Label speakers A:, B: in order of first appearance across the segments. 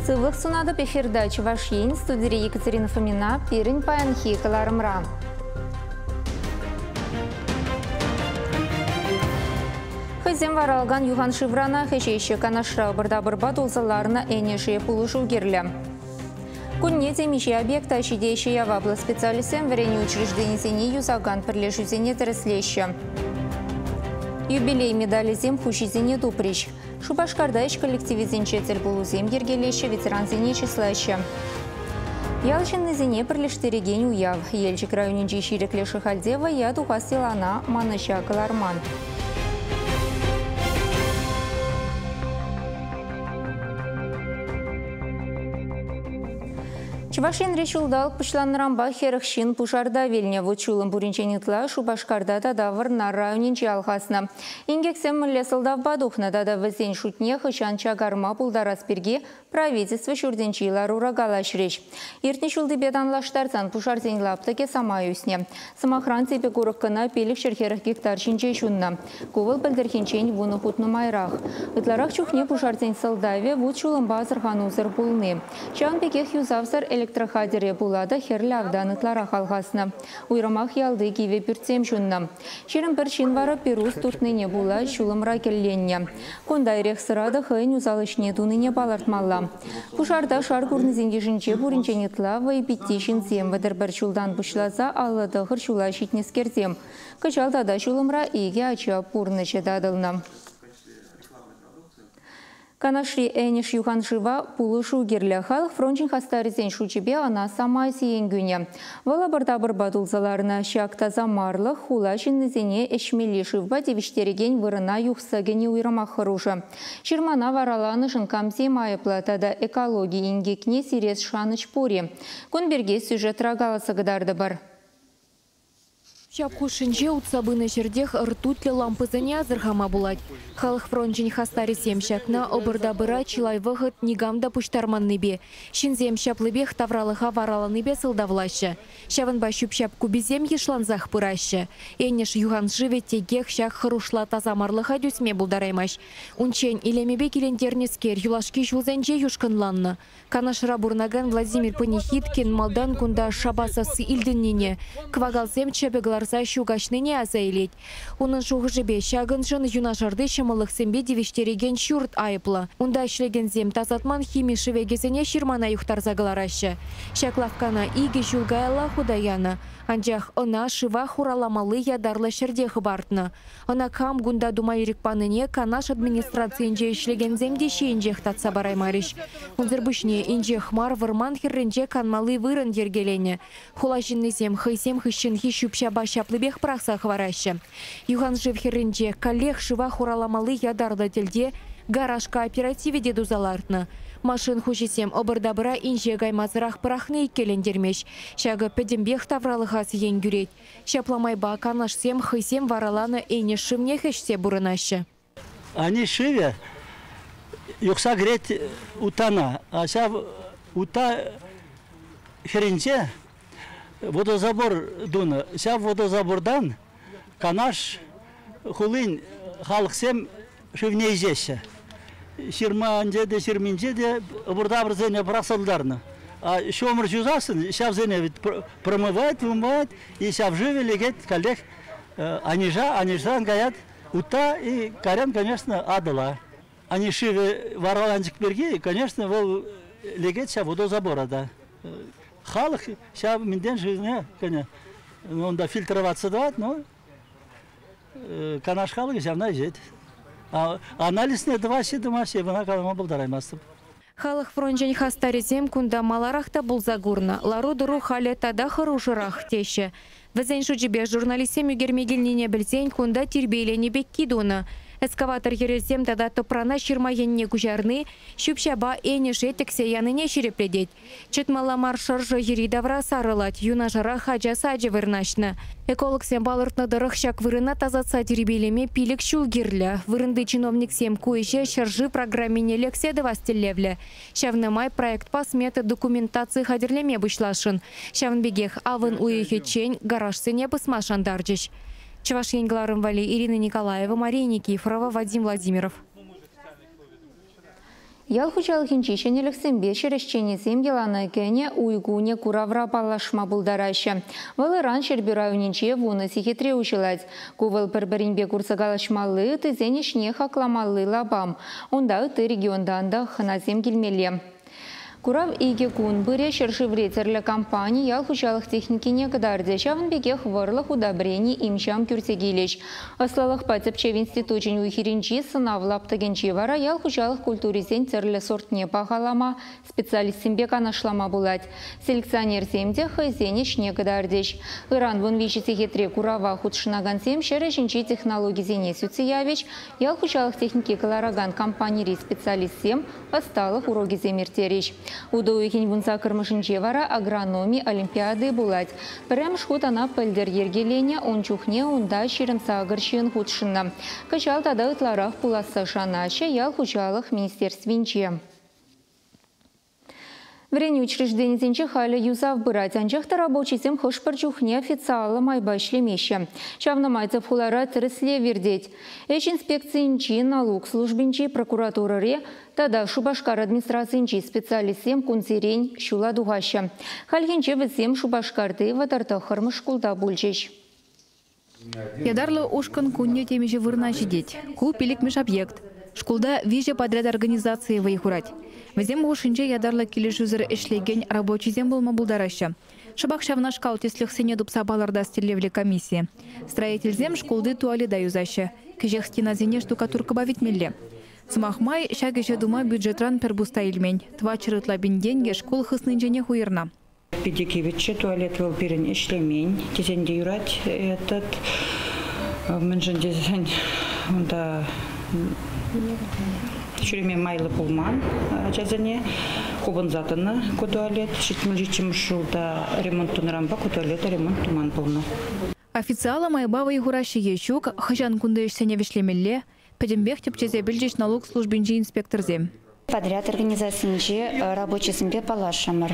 A: Сывлӑх сунатӑп эфирта Чӑваш Ен, студире Екатерина Фомина, пирӗн паянхи кӑларӑмра. Хӑйсем варалакан юхан шывранах ӗҫеҫҫӗ. Канашра ӑпӑр-тапӑрпа тулса ларнӑ Энӗше пулӑшу кирлӗ. Кунне темиҫе объекта ҫитеҫҫӗ яваплӑ специалистсем вӗренӳ учрежденисене юсакан пӗрлешӳсене тӗрӗслеҫҫӗ. Юбилей медалӗсем хуҫисене тупрӗҫ. Шупашкарта ӗҫ коллективӗсенче тӗлпулусем йӗркелеҫҫӗ, ветерансене чыслаҫҫӗ. Ял ҫыннисене пӗрлештерекен уяв. Елчӗк районӗнчи Ҫирӗклӗ Шӑхальте вӑййа тухас йӑлана манӑҫа кӑларман. Чӑваш Енре ҫулталӑк пуҫланнӑранпа 40 ҫын пушарта вилнӗ. Вут-ҫулӑм пуринчен ытла Шупашкарта тата Вӑрнар районӗнче алхаснӑ. Инкексем мӗнле сӑлтавпа тухнӑ тата вӗсен шутне хӑҫан чакарма пултарас пирки правительство ҫуртӗнчи ларура калаҫрӗҫ. Иртнӗ ҫултипе танлаштарсан пушарсен лаптӑкӗ самай ӳснӗ. Сӑмахран, типӗ курӑк кӑна 540 гектар ҫинче ҫуннӑ. Ку вӑл пӗлтӗрхинчен 10 хут нумайрах. Ытларах чухне пушарсен сӑлтавӗ вут-ҫулӑмпа асӑрханусӑр пулни. Ҫавӑн пекех юсавсӑр электрохатӗре пула та хӗрлӗ автан ытларах алхаснӑ. Уйрӑмах ялти кивӗ пӳртсем ҫуннӑ. 21 ҫын вара пирус туртнине пула ҫулӑмра кӗлленнӗ. Кунта эрех-сӑра та хӑйӗн усал ӗҫне тунине палӑртмалла. Пушарта шар курнисен йышӗнче пуринчен ытла вӑйпитти ҫынсем 31 ҫултан пуҫласа 59 ҫула ҫитнӗскерсем. Кӑҫал тата ҫулӑмра икӗ ача пурнӑҫӗ татӑлнӑ. Канашри Энӗш юханшыва пулӑшу кирлӗ. Халӑх фрончӗн хастарӗсен шучӗпе ӑна самай сиен кӳнӗ. Вӑл ӑпӑр-тапӑрпа тулса ларнӑ. Ҫак тасамарлӑх хула ҫыннисене ӗҫмелли шывпа тивӗҫтерекен вырӑна юхса кӗни уйрӑмах хӑрушӑ. Ҫырмана вараланӑшӑн камсем айӑплӑ тата экологи инкекне сирес шанӑҫ пур-и? Кун пирки сюжетра каласа кӑтартӑпӑр.
B: Ҫак хушшинче утса пынӑ ҫӗртех ртутлӗ лампӑсене асӑрхама пулать. Халӑх фрончӗн хастарӗсем ҫакна ӑпӑр-тапӑра чылай вӑхӑт никам та пуҫтарманнипе, ҫынсем ҫаплипех тавралӑха вараланипе сӑлтавлаҫҫӗ. Ҫавӑнпа ҫӳп-ҫап куписем йышлансах пыраҫҫӗ. Энӗш юханшывӗ текех ҫак хӑрушла тасамарлӑха тӳсме пултараймасть. Унччен илемӗпе килентернӗскер юлашки ҫулсенче юшкӑнланнӑ. Канашра пурӑнакан Владимир Панихидкин малтан кунта шапа сасси илтӗннине, кӑвакалсем чӗпӗ кӑларса ҫу каҫнине аса илет. Унӑн шухӑшӗпе, ҫакӑншӑн юнашарти ҫӑмӑллӑхсемпе тивӗҫтерекен ҫурт айӑплӑ. Унта ӗҫлекенсем тасатман хими шӗвекӗсене ҫырмана юхтарса кӑлараҫҫӗ. Ҫак лавккана икӗ ҫул каялла хута янӑ. Анчах ӑна шыва хураламалли ятарлӑ ҫӗрте хӑпартнӑ. Ӑна кам кунта тума ирӗк панине Канаш администрацийӗнче ӗҫлекенсем те ҫийӗнчех татса параймарӗҫ. Унсӑр пуҫне инҫех мар вӑрман хӗрринче канмалли вырӑн йӗркеленӗ. Хула ҫыннисем хӑйсем хыҫҫӑнхи ҫӳп-ҫапа ҫаплипех пӑрахса хӑвараҫҫӗ. Юханшыв хӗрринче каллех шыва хураламалли ятарлӑ тӗлте гараж кооперативӗ те туса лартнӑ. Машин хуҫисем ӑпӑр-тапӑра инҫе каймасӑрах пӑрахни иккӗлентермест. Ҫакӑ пӗтӗмпех тавралӑха сиен кӳрет. Ҫапла майпа канашсем хӑйсем вараланӑ Энӗш шывнех ӗҫсе пурӑнаҫҫӗ.
C: Ани шывӗ юхса кӗрет утана. А ҫав ута хӗрринче водозабор тунӑ. Ҫав водозабортан Канаш хулин халӑхсем шывне ӗҫеҫҫӗ. Ҫырманче те, ҫырминче те ӑпӑр-тапӑрсене пӑрахса тултарнӑ. А ҫумӑр ҫусассӑн ҫавсене ведь промывать, вымывать, и ҫав шывӗ лекет каллех Аниша, Анишран каять утта и кайран, конечно, Атӑла. Ани шывӗ вараланчӑк пирки, конечно, вӑл лекет ҫав водозабора та. Халӑх ҫав мӗнтен шывне, кӗнӗ, унта фильтроваться тӑвать, но Канаш халӑхӗ ҫавна ӗҫет. Анализне тӑваҫҫӗ, тӑмаҫҫӗ, ӑна калама пултараймастӑп.
B: Халӑх фрончӗн хастарӗсем кунта маларах та пулса курнӑ. Лару-тӑру халӗ тата хӑрушӑрах, теҫҫӗ. Вӗсен шучӗпе журналистсем ӳкерме килнине пӗлсен кунта тирпейленӗ пекки тунӑ. Эскаватор хӗрӗсем тата тӑпрана ҫырма енне куҫарни ҫӳп-ҫапа Энӗше тӗксе янине ҫирӗплетет. Чӑтмалла мар шӑршӑ йӗри-тавра сарӑлать, юнашарах ача сачӗ вырнаҫнӑ. Экологсем палӑртнӑ тӑрӑх, ҫак вырӑна тасатса тирпейлеме 5 ҫул кирлӗ. Вырӑнти чиновниксем ку ӗҫе ҫӗршыв программине лексе тӑвас тӗллевлӗ. Ҫавна май проектпа смета документаци хатӗрлеме пуҫласшӑн. Ҫавӑн пекех авӑн уйӑхӗччен гаражсене пӑсма шантарчӗҫ. Чӑваш Ен кӑларӑм валли Ирина Николаева, Мария Никифорова, Вадим Владимиров.
A: Ял хуҫалӑхӗнчи ҫӗнӗлӗхсемпе ҫӗр ӗҫченӗсем йӑлана кӗнӗ уй кунӗ куравра паллашма пултараҫҫӗ. Вӑл ыран Ҫӗрпӳ районӗнче 10 сехетре уҫӑлать. Ку вӑл пӗр-пӗринпе курса калаҫмалли, ыттисен ӗҫне хакламалли лапам. Унта ытти регионтан та хӑнасем килмелле. Курав 2 кун пырӗ. Ҫӗршыври тӗрлӗ компани ял хуҫалӑх техникине кӑтартӗ. Ҫавӑн пекех вӑрлӑх удобрени им-ҫам кӳрсе килӗҫ. Ӑслӑлӑхпа тӗпчев институчӗн уй-хирӗнчи сӑнав лаптӑкӗнче вара ял хуҫалӑх культурисен тӗрлӗ сортне пахалама, специалистсемпе канашлама пулать. Селекционерсем те хӑйсен ӗҫне кӑтартӗҫ. Ыран 13 сехетре курава хутшӑнакансем ҫӗр ӗҫӗнчи технологисене сӳтсе явӗҫ. Ял хуҫалӑх техники кӑларакан компанири специалистсем ӑсталӑх урокӗсем ирттерӗҫ. Утӑ уйӑхӗн 18-мӗшӗнче вара агрономи олимпиади пулать. Пӗрремӗш хут ӑна пӗлтӗр йӗркеленӗ, ун чухне унта 28 ҫын хутшӑннӑ. Кӑҫал тата ытларах пуласса шанаҫҫӗ ял хуҫалӑх министерствинче. Вӗренӳ учрежденисенче халӗ юсав пырать, анчах та рабочисем хӑш-пӗр чухне официаллӑ майпа ӗҫлемеҫҫӗ. Ҫавна май тӗп хулара тӗрӗслев иртет. Ӗҫ инспекцийӗнчи, налук службинчи, прокуратурӑри тата Шупашкар администрацийӗнчи специалистсем кунсерен ҫула тухаҫҫӗ. Хальхинче вӗсем Шупашкарти 39-мӗш шкулта пулчӗҫ.
D: Ятарлӑ ушкӑн кунне темиҫе вырӑна ҫитет. Ку пилӗкмӗш объект. Шкулта 3 подряд организацийӗ вӑй хурать. Вӗсем хушшинче ятарлӑ килӗшӳсӗр ӗҫлекен рабочисем пулма пултараҫҫӗ. Шӑпах ҫавнашкал тӗслӗхсене тупса палӑртас тӗллевлӗ комисси. Строительсем шкулти туалета юсаҫҫӗ. Кӗҫех стенасене штукатуркӑпа витмелле. Сӑмах май, ҫак ӗҫе тума бюджетран пӗр пус та илмен. 400 ытла пин тенкӗ шкул хыснинченех уйӑрнӑ.
E: Питӗ кивӗччӗ туалет вӑл пирӗн ӗҫлемен тесен те юрать этот. Мӗншӗн тесен унта ҫӳреме майлӑ пулман ачасене. Хупӑнса тӑнӑ ку туалет. 77-мӗш ҫулта ремонт тунӑранпа ку туалета ремонт туман пулнӑ.
D: Официаллӑ майпа вӑй хураҫҫӗ е ҫук, хӑҫан кунти ӗҫсене вӗҫлемелле, пӗтӗмпех тӗпчесе пӗлчӗҫ налук службинчи инспекторсем.
F: Подряд организацийӗнче рабочисемпе паллашрӑмӑр.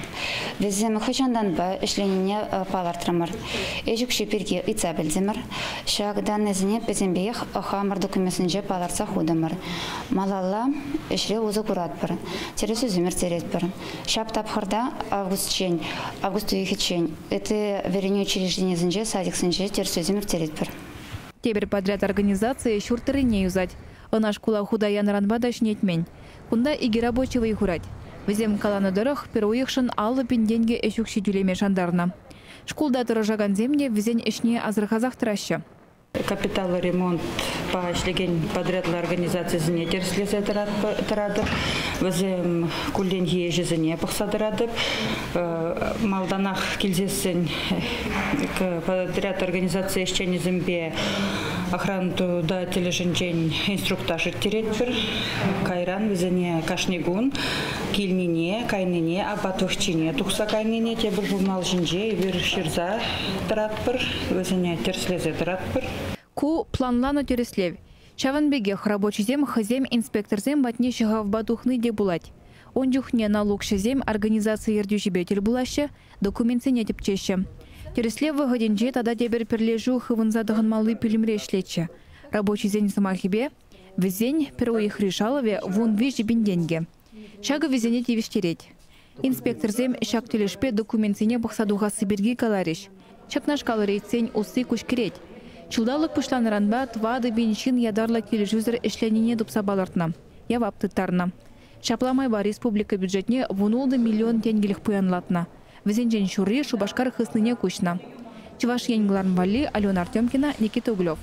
F: Вӗсем хӑҫантанпа ӗҫленине палӑртрӑмӑр. Ӗҫ укҫи пирки ыйтса пӗлтӗмӗр. Ҫак даннӑйсене пӗтӗмпех хамӑр документсенче палӑртса хутӑмӑр. Малалла ӗҫре усӑ куратпӑр. Тӗрӗслӳсем ирттеретпӗр. Ҫап тапхӑрта август уйӑхӗччен ытти вӗренӳ учрежденийӗсенче, садиксенче тӗрӗслӳсем ирттеретпӗр.
D: Тепӗр подряд организацийӗ ҫурт тӑррине юсать. Ӑна шкула хута янӑранпа та ҫӗнетмен. Кунта 2 рабочи вӑй хурать. Вӗсем каланӑ тӑрӑх, пӗр уйӑхшӑн 50 пин тенкӗ ӗҫ укҫи тӳлеме шантарнӑ. Шкулта тӑрӑшакансем те вӗсен ӗҫне асӑрхасах тӑраҫҫӗ.
E: Капиталлӑ ремонтпа ӗҫлекен подрядлӑ организацисене тӗрӗслесе тӑратӑп. Вӗсем кулленхи ӗҫӗсене пӑхса тӑратӑп. Малтанах килсессӗн подряд организаци ӗҫченӗсемпе охрана труда тӗлӗшӗнчен инструктаж ирттеретпӗр. Кайран вӗсене кашни кун килнине, кайнине, апат вӑхӑтчине тухса кайнине тепӗр журнал ҫинче эпир ҫырса тӑратпӑр, вӗсене тӗрӗслесе тӑратпӑр.
D: Ку планланӑ тӗрӗслев. Ҫавӑн пекех рабочисем хӑйсем инспекторсем патне ҫӑхавпа тухни те пулать. Ун чухне налукҫӑсем организаци ертӳҫипе тӗл пулаҫҫӗ, документсене тӗпчеҫҫӗ. Тӗрӗслев вӑхӑтӗнче тата тепӗр пӗрлешӳ хывӑнса тӑхӑнмалли пӳлӗмре ӗҫлетчӗ. Рабочисен сӑмахӗпе вӗсен пӗр уйӑхри шалӑвӗ 13 пин тенкӗ. Ҫакӑ вӗсене тивӗҫтерет. Инспекторсем ҫак тӗлӗшпе документсене пӑхса тухасси пирки каларӗҫ. Ҫакнашкал рейдсен усси куҫ кӗрет. Ҫулталӑк пуҫланӑранпа 4 пин ҫын ятарлӑ килӗшӳсӗр ӗҫленине тупса палӑртнӑ. Явап тыттарнӑ. Ҫапла майпа республика бюджетне 16 миллион тенкӗлӗх пуянлатнӑ. Вӗсенчен ҫурри Шупашкар хыснине куҫнӑ. Чӑваш Ен кӑларӑм валли Алена Артемкина, Никита Углев.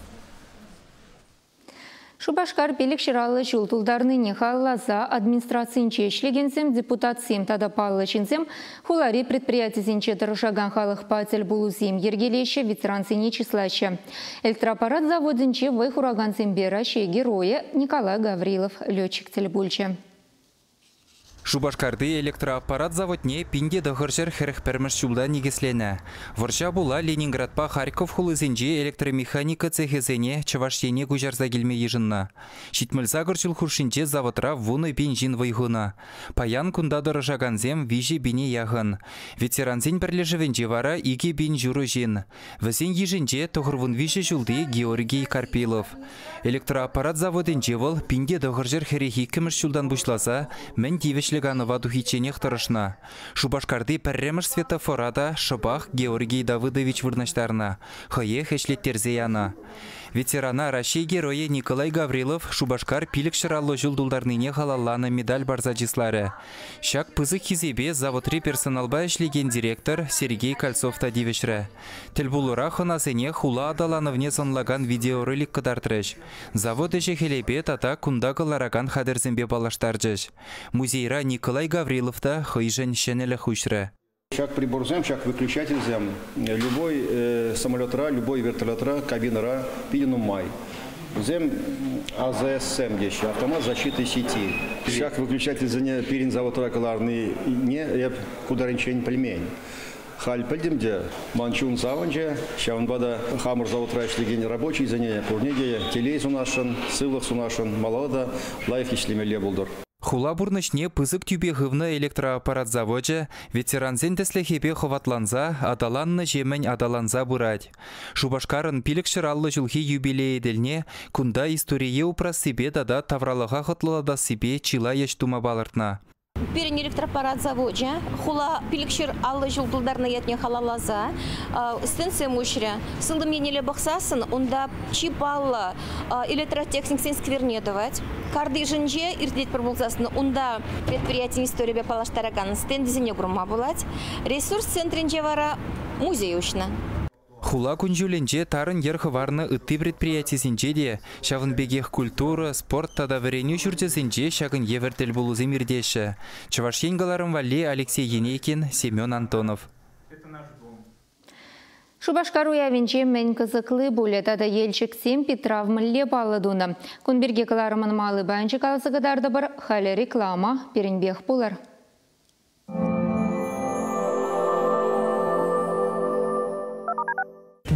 A: Шупашкар 550 ҫул тултарнине халалласа администрацинче ӗҫлекенсем, депутатсем тата паллӑ ҫынсем хулари предприятисенче тӑрӑшакан халӑхпа тӗл пулусем йӗркелеҫҫӗ, ветерансене чыслаҫҫӗ. Электроаппарат заводӗнче вӑй хуракансемпе Раҫҫей геройӗ Николай Гаврилов летчик тӗл пулчӗ.
G: Шупашкарти электроаппарат заводне 1941 ҫулта никӗсленӗ. Вӑрҫа пула Ленинградпа Харьков хулисенчи электромеханика цехӗсене Чӑваш Ене куҫарса килме йышӑннӑ. 78 ҫул хушшинче заводра 10 000 ҫын вӑй хунӑ. Паян кунта тӑрӑшакансем 3 000 яхӑн. Ветерансен пӗрлешӗвӗнче вара 2,5 пин ҫын. Вӗсен йышӗнче 93 ҫулти Георгий Карпилов. Электроаппарат заводӗнче вӑл 1942 ҫултан пуҫласа мӗн тивӗҫлӗ канӑва тухичченех тӑрӑшнӑ. Шупашкарти пӗрремӗш светофора та шӑпах Георгий Давыдович вырнаҫтарнӑ, хӑех ӗҫлеттерсе янӑ. Ветерана Раҫҫей Геройӗ Николай Гаврилов Шупашкар 550 ҫул тултарнине халалланӑ медаль парса чысларӗ. Ҫак пысӑк хисепе заводри персоналпа ӗҫлекен директор Сергей Кольцов та тивӗҫрӗ. Тӗлпулура хӑнасене хула аталанӑвне сӑнлакан видеоролик кӑтартрӗҫ. Завод ӗҫӗ-хӗлӗпе тата кунта кӑларакан хатӗрсемпе паллаштарчӗҫ. Музейра Николай Гаврилов та хӑйшӗн ҫӗнӗлӗх уҫрӗ.
H: Ҫак приборсем, ҫак выключательсем любой самолетра, любой вертолетра, кабинӑра питӗ нумай. Вӗсем АЗС-сем теҫҫӗ, автомат защиты сети. Ҫак выключательсене пирӗн заводра кӑларнине эп ку таранччен пӗлмен. Халь пӗлтӗм те, ман чун савӑнчӗ, ҫавӑнпа та хамӑр заводра ӗҫлекен рабочисене пурне те телей сунасшӑн, сывлӑх сунасшӑн, малалла та лайӑх ӗҫлемелле пултӑр.
G: Хула пурнӑҫне пысӑк тӳпе хывнӑ электроаппарат завочӗ ветерансен тӗслӗхӗпе хӑватланса аталаннӑ ҫемӗн аталанса пырать. Шупашкарӑн 550 ҫулхи юбилейӗ тӗлне кунта историе упрассипе тата тавралӑха хӑтлӑлатассипе чылай ӗҫ тума палӑртнӑ.
I: Пирӗн электроаппарат завочӗ хула 550 ҫул тултарнӑ ятне халалласа стендсем уҫрӗ. Сылтӑм еннелле пӑхсассӑн унта чи паллӑ электротехниксен скверне тӑвать. Картишӗнче иртетпӗр пулсассӑн унта предприятин историйӗпе паллаштаракан стендсене курма пулать. Ресурс центрӗнче вара музей уҫнӑ.
G: Хула кун-ҫулӗнче тарӑн йӗр хӑварнӑ ытти предприятисенче те, ҫавӑн пекех культура, спорт тата вӗренӳ ҫурчӗсенче ҫакӑн евӗр тӗлпулусем иртеҫҫӗ. Чӑваш Ен кӑларӑм валли Алексей Енейкин, Семен Антонов.
A: Шупашкар уявӗнче мӗн кӑсӑкли пулӗ тата Елчӗксем Питрав мӗнле паллӑ тунӑ. Кун пирки кӑларӑмӑн малти пайӗнче каласа кӑтартӑпӑр, халӗ реклама, пирӗнпех пулӑр.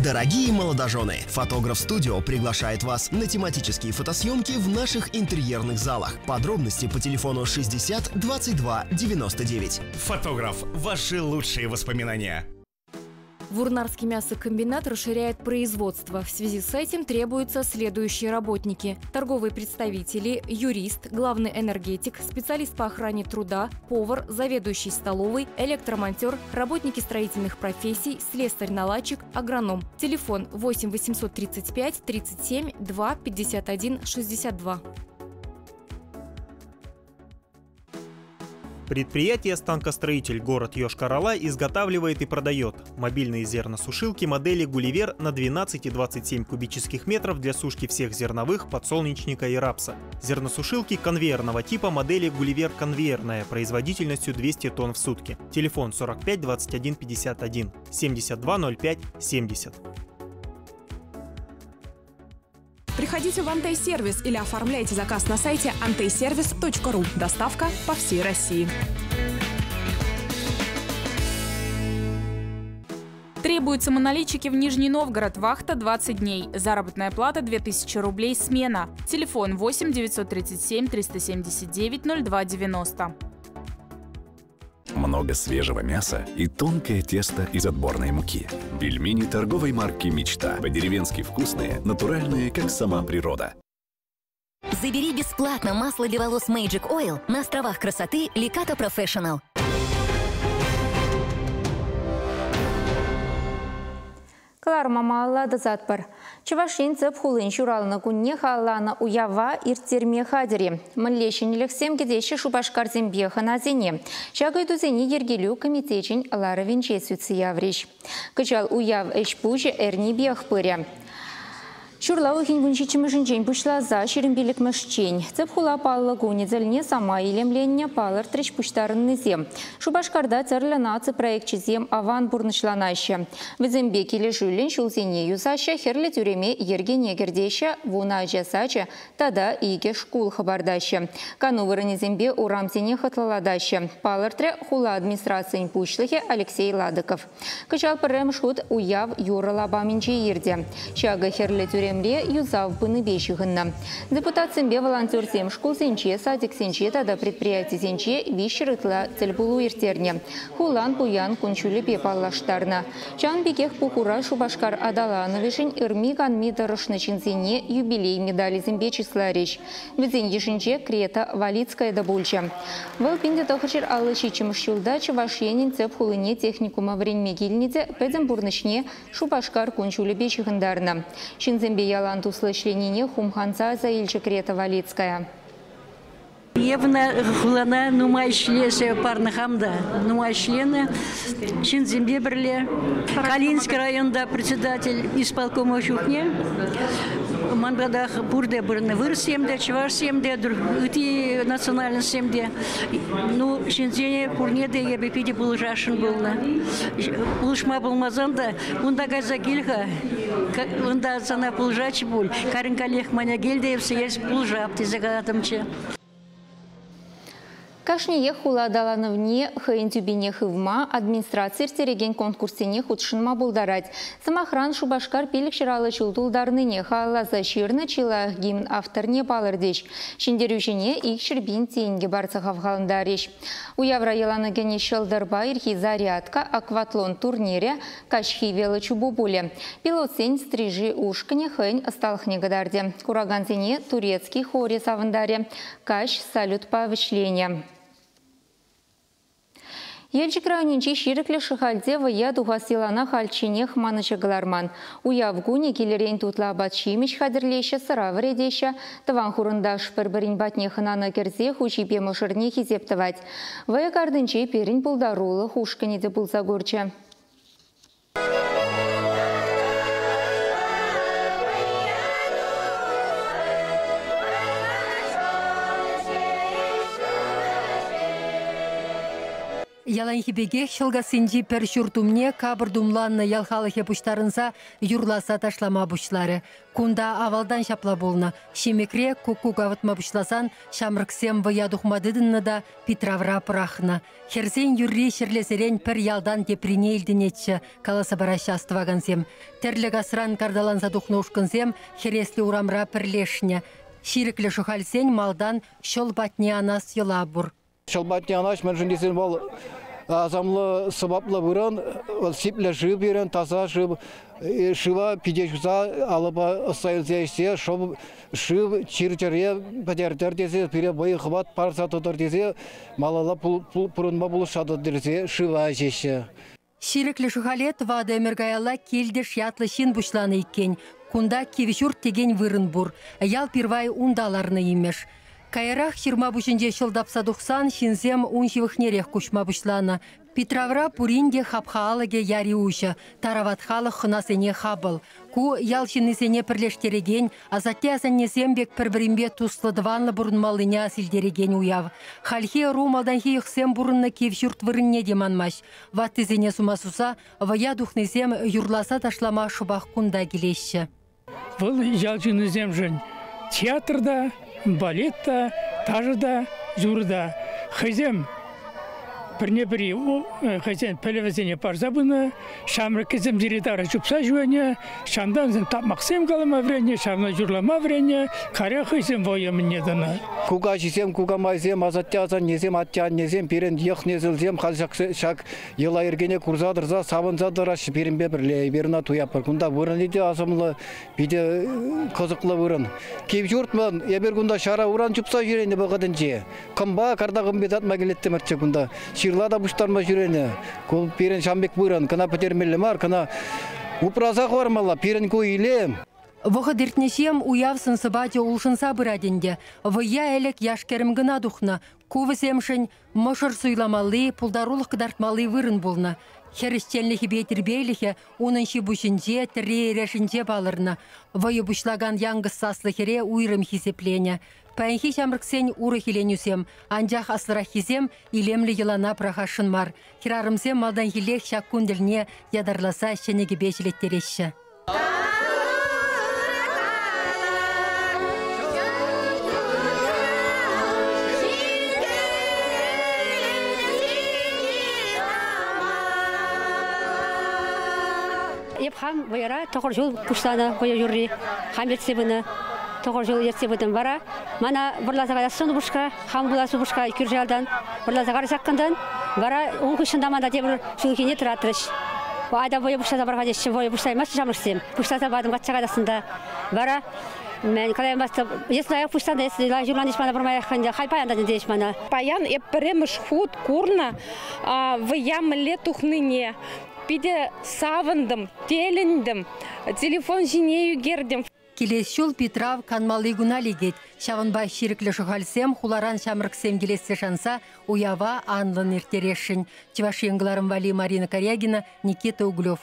J: Дорогие молодожены, Фотограф Студио приглашает вас на тематические фотосъемки в наших интерьерных залах. Подробности по телефону 60 22 99.
K: Фотограф. Ваши лучшие воспоминания.
B: Вурнарский мясокомбинат расширяет производство. В связи с этим требуются следующие работники: торговые представители, юрист, главный энергетик, специалист по охране труда, повар, заведующий столовой, электромонтер, работники строительных профессий, слесарь-наладчик, агроном. Телефон 8 835 37 2 51 62.
L: Предприятие «Станкостроитель» город Йошкар-Ола изготавливает и продает мобильные зерносушилки модели «Гулливер» на 12,27 кубических метров для сушки всех зерновых, подсолнечника и рапса. Зерносушилки конвейерного типа модели «Гулливер конвейерная» производительностью 200 тонн в сутки. Телефон 45 21 51 72 05 70.
M: Приходите в Антей-сервис или оформляйте заказ на сайте anteyservice.ru. Доставка по всей России.
N: Требуются монолитчики в Нижний Новгород. Вахта 20 дней. Заработная плата 2000 рублей. Смена. Телефон 8 937 379 02 90.
O: Много свежего мяса и тонкое тесто из отборной муки. Пельмени торговой марки «Мечта». По-деревенски вкусные, натуральные, как сама природа.
P: Забери бесплатно масло для волос Magic Oil на островах красоты Леката Professional.
A: Кӑларӑма малалла тӑсатпӑр. Чӑваш Ен тӗп хулин ҫуралнӑ кунне халалланӑ уява ирттерме хатӗр-и. Мӗнле ҫӗнӗлӗхсем кӗтеҫҫӗ Шупашкарсемпе хӑнасене. Ҫак ыйтусене йӗркелӳ комитечӗн ларӑвӗнче сӳтсе яврӗҫ. Кӑҫал уяв ӗҫ-пуҫӗ эрнипех пырӗ. Ҫурла уйӑхӗн 17-мӗшӗнчен пуҫласа 25-мӗшчен. Тӗп хула паллӑ кунӗ тӗлне самай илемленнӗ, палӑртрӗҫ пуҫтарӑннисем. Шупашкарта тӗрлӗ наци проекчӗсем аван пурнӑҫланаҫҫӗ. Вӗсемпе килӗшӳллӗн ҫулсене юсаҫҫӗ, хӗрлӗ тӳреме йӗркене кӗртеҫҫӗ, 10 ача сачӗ тата 2 шкул хӑпартаҫҫӗ. Кану вырӑнӗсемпе урамсене хӑтлӑлатаҫҫӗ, палӑртрӗ хула администрацийӗн пуҫлӑхӗ Алексей Ладыков. Кӑҫал пӗрремӗш хут уяв юрӑ лапамӗнче иртӗ. Ҫакӑ хӗрлӗ тӳремре юсав пынипе ҫыхӑннӑ. Депутатсемпе волонтерсем шкулсенче, садиксенче тата предприятисенче 300 ытла тӗлпулу ирттернӗ. Хулан пуян кун-ҫулӗпе паллаштарнӑ. Ҫавӑн пекех пухура Шупашкар аталанӑвӗшӗн ырми-канми тӑрӑшнӑ ҫынсене юбилей медалӗсемпе чысларӗҫ. Вӗсен йышӗнче Крета Валицкая та пулчӗ. Вӑл 1957 ҫулта Чӑваш Енӗн тӗп хулине техникума вӗренме килнӗ те пӗтӗм пурнӑҫне Шупашкар кун-ҫулӗпе ҫыхӑнтарнӑ. Ҫынсемпе ялан туслӑ ӗҫленине хумханса аса илчӗ Крета Валицкая.
Q: Эпӗ хулана нумай ӗҫлесе парнӑ хам та, нумай ӗҫленӗ ҫынсемпе пӗрле. Калинински районта председатель исполкома чухне ман патах пурте пырнӑ. Вырӑссем те, чӑвашсем те, ытти национальноҫсем те. Ну, ҫынсене пурне те эпӗ питӗ пулӑшасшӑн пулнӑ. Пулӑшма пулмасан та унта кайса кил-ха, унта сана пулӑшатчӗ пуль. Карин каллех маня кил те эпсе эс пулӑшап тесе калатӑмччӗ.
A: Кашниех хула аталанӑвне хӑйӗн тӳпине хывма, администраци ирттерекен конкурссене хутшӑнма пултарать. Сӑмахран, Шупашкар 550 ҫул тултарнине халалласа ҫырнӑ чи лайӑх гимн авторне палӑртӗҫ. Ҫӗнтерӳҫӗне 200 000 тенкӗ парса хавхалантарӗҫ. Уявра йӑлана кӗнӗ ҫӑлтӑрпа ирхи зарядка, акватлон турнирӗ, каҫхи велочупу пулӗ. Пилотсен стрижи ушкӑнӗ хӑйӗн ӑсталӑхне кӑтартӗ. Куракансене турецкий хорӗ савӑнтарӗ. Каҫ салютпа вӗҫленӗ. Елчӗк районӗнчи Ҫирӗклӗ Шӑхальте вӑййа тухас йӑлана хальчченех манӑҫа кӑларман. Уяв кунӗ килӗрен тутлӑ апат-ҫимӗҫ хатӗрлеҫҫӗ, сӑра вӗретеҫҫӗ. Тӑван хурӑнташ пӗр-пӗрин патне хӑнана кӗрсе хуҫипе мӑшӑрне хисеп тӑвать. Вӑйӑ картинче пирӗн пултарулӑх ушкӑнӗ те пулса курчӗ.
R: Яланхи пекех Ҫӑлкассинчи пӗр ҫурт умне капӑр тумланнӑ ял халӑхӗ пуҫтарӑнса юрласа ташлама пуҫларӗ. Кунта авалтан ҫапла пулнӑ. Ҫимӗкре куккук авӑтма пуҫласан ҫамрӑксем вӑййа тухма тытӑннӑ та Питравра пӑрахнӑ. Хӗрсен юрри ҫӗрлесерен пӗр ялтан теприне илтӗнетчӗ, каласа параҫҫӗ астӑвакансем. Тӗрлӗ касран карталанса тухнӑ ушкӑнсем хӗреслӗ урамра пӗрлешнӗ. Ҫирӗклӗ Шӑхальсен малтан ҫӑл патне анас йӑла пур.
S: Ҫӑл патне анаҫ, мӗншӗн тесен вӑл асамлӑ сӑваплӑ вырӑн, вӑл сиплӗ шыв пирӗн, таса шыв. Шыва пите ҫуса алӑпа ӑсса илсе ӗҫсе шыв чир-чӗре пӗтертӗр тесе, пире вӑй-хӑват парса тӑтӑр тесе, малалла пурӑнма пулӑшса тӑтӑр тесе шыва ӗҫеҫҫӗ.
R: Ҫирӗклӗ Шӑхале 4 ӗмӗр каялла Килтӗш ятлӑ ҫын пуҫланӑ иккен. Кунта Кивҫурт текен вырӑн пур. Ял пирвай унта ларнӑ имӗш. Каярах ҫырма пуҫӗнче ҫӑл тапса тухсан ҫынсем ун ҫывӑхнерех куҫма пуҫланӑ. Питравра пурин те хапха алӑкӗ яри уҫӑ. Тарават халӑх хӑнасене хапӑл. Ку ял ҫыннисене пӗрлештерекен, асатте-асаннесем пек пӗр-пӗринпе туслӑ-тӑванлӑ пурӑнмаллине асилтерекен уяв. Хальхи ӑру малтанхи йӑхсем пурӑннӑ кивҫурт вырӑнне те манмасть. Ваттисене сума суса вӑя тухнисем юрласа ташлама шӑпах кунта килеҫҫӗ.
T: Вӑл ял ҫыннисемшӗн театр та, балет та, ташӑ та, юрӑ та. Хӑйсем пӗрне-пӗри хӑйсен пӗлӗвӗсене парса пынӑ, ҫамрӑккисем йӗри-тавра чупса ҫӳренӗ, ҫантан вӗсем тапмаксем калама вӗреннӗ, ҫавна юрлама вӗреннӗ, каря хӑйсем вӑйӑ мӗнне тӑнӑ.
S: Кукаҫисем, кукамайсем, асатте-асаннесем, атте-аннесем пирӗн йӑх-несӗлсем халь ҫак йӑла-йӗркене курса тӑрса савӑнса тӑраҫҫӗ пирӗнпе пӗрле. Эпир ӑна туяппӑр. Кунта вырӑнӗ те асӑмлӑ, питӗ кӑсӑклӑ вырӑн. Кивҫуртман, эпир кунта ҫара уран чупса ҫӳренӗ вӑхӑтӗнче. Кӑмпа, карта кӑмпи татма килеттӗмӗрччӗ кунта. Ҫырла та пуҫтарма ҫӳренӗ. Ку пирӗн ҫам пек вырӑн. Кӑна пӗтермелле мар, кӑна упраса хӑвармалла. Пирӗн ку илем.
R: Вӑхӑт иртнӗҫем уяв сӑн-сӑпачӗ улшӑнса пырать ӗнтӗ. Вӑййа ӗлӗк яш-кӗрӗм кӑна тухнӑ. Ку вӗсемшӗн мӑшӑр суйламалли, пултарулӑх кӑтартмалли вырӑн пулнӑ. Хӗр ӗҫченлӗхӗпе тирпейлӗхӗ унӑн ҫи-пуҫӗнче, тӗрри-эрешӗнче палӑрнӑ. Вӑйӑ пуҫлакан янкӑс саслӑ хӗре уйрӑм хисепленӗ. Паянхи ҫамрӑксен урӑх иленӳсем, анчах аслӑраххисем илемлӗ йӑлана пӑрахасшӑн мар. Хӗрарӑмсем малтанхиллех ҫак кун тӗлне ятарласа ҫӗнӗ кӗпе ҫӗлеттереҫҫӗ.
U: Эп хам вӑйӑра тӑхӑр ҫул пуҫланӑ вӑйӑ юрри. Хам ертсе пынӑ. Тӑхӑр ҫул ертсе пытӑм вара. Мана вӑрласа каясшӑн упӑшка, хам пулас упӑшка кӳршӗ ялтан вӑрласа карӗ ҫаккӑнтан. Вара ун хыҫҫӑн та мана тепӗр ҫулхине тӑратрӗҫ. Айта вӑйӑ пуҫласа пар-ха теҫҫӗ, вӑйӑ пуҫлаймаҫҫӗ ҫамрӑксем. Пуҫласа патӑм, качча каяссӑн та. Вара мӗн калаймастӑп, если лайӑх пуҫланӑ, если лайӑх юрланӑ мана пӗрмаях ӗнтӗ, халь паян та тӗнче мана.
V: Паян эп пӗрремӗш хут курнӑ вӑййа мӗнле тухнине. Питӗ савӑнтӑм, телӗнтӗм, телефон ҫине ӳкертӗм.
R: Килес ҫул Питрав канмалли куна лекет. Ҫавӑнпа Ҫирӗклӗ Шӑхальсем хуларан ҫамрӑксем килессе шанса уява анлӑн ирттересшӗн. Чӑваш Ен кӑларӑм валли Марина Карягина, Никита Углев.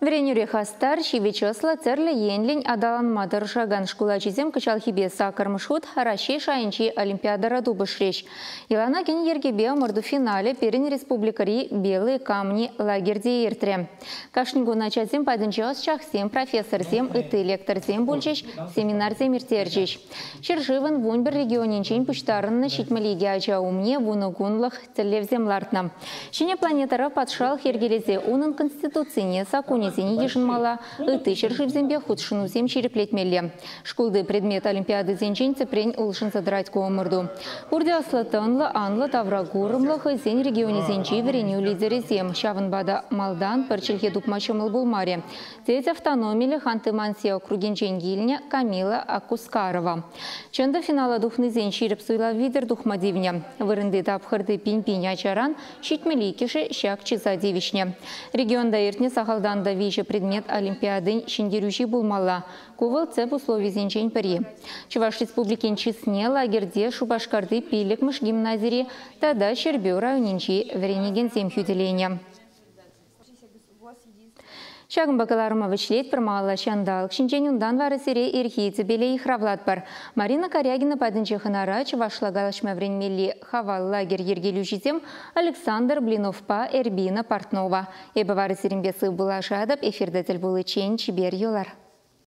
A: Вӗренӳре хастар, ҫивӗч ӑслӑ, тӗрлӗ енлӗн аталанма тӑрӑшакан шкул ачисем кӑҫалхипе саккӑрмӗш хут Раҫҫей шайӗнчи олимпиадӑра тупӑшрӗҫ. Йӑлана кӗнӗ йӗркепе ӑмӑрту финалӗ пирӗн республикӑри «Белые камни» лагерьте иртрӗ. Кашни кун ачасем патӗнче ӑсчахсем, профессорсем, ытти лекторсем пулчӗҫ, семинарсем ирттерчӗҫ. Ҫӗршывӑн 11 регионӗнчен пуҫтарӑннӑ 72 ача умне вунӑ кунлӑх тӗллевсем лартнӑ. Ҫӗнӗ планетӑра патшалӑх йӗркелесе унӑн конституцине, саккунӗсене йышӑнмалла, ытти ҫӗршывсемпе хутшӑнусем ҫирӗплетмелле. Шкулти предмет олимпиадисенчен тӗпрен улшӑнса тӑрать ку ӑмӑрту. Пурте ӑслӑ-тӑнлӑ, анлӑ тавракурӑмлӑ хӑйсен регионӗсенчи вӗренӳ лидерӗсем. Ҫавӑнпа та малтан пӗр чӗлхе тупма ҫӑмӑл пулмарӗ. Тет автономиллӗ Ханты-Манси округӗнчен килнӗ Камила Акускарова. Чӑн та финала тухнисен ҫирӗп суйлав витӗр тухма тивнӗ. Вырӑнти тапхӑрти пин-пин ачаран 72-шӗ ҫак чыса тивӗҫнӗ. Регионта иртнӗ сахалтан та виҫӗ предмет олимпиадин ҫӗнтерӳҫи пулмалла. Ку вӑл тӗп условисенчен пӗри. Чӑваш Республикин чысне лагерьте Шупашкарти пиллӗкмӗш гимназири тата Ҫӗрпӳ районӗнчи вӗренекенсем хӳтӗленӗ. Ҫакӑнпа кӑларӑма вӗҫлетпӗр малалла ҫанталӑк ҫинчен унтан вара сире ирхи тӗпеле йыхравлатпӑр. Марина Карягина патӗнче хӑнара чӑвашла калаҫма вӗренмелли Хавал лагерь йӗркелӳҫисем Александр Блиновпа Эрбина Портнова. Эпӗ вара сирӗнпе сыв пулашатӑп, эфирта тӗл пуличчен чипер юлар.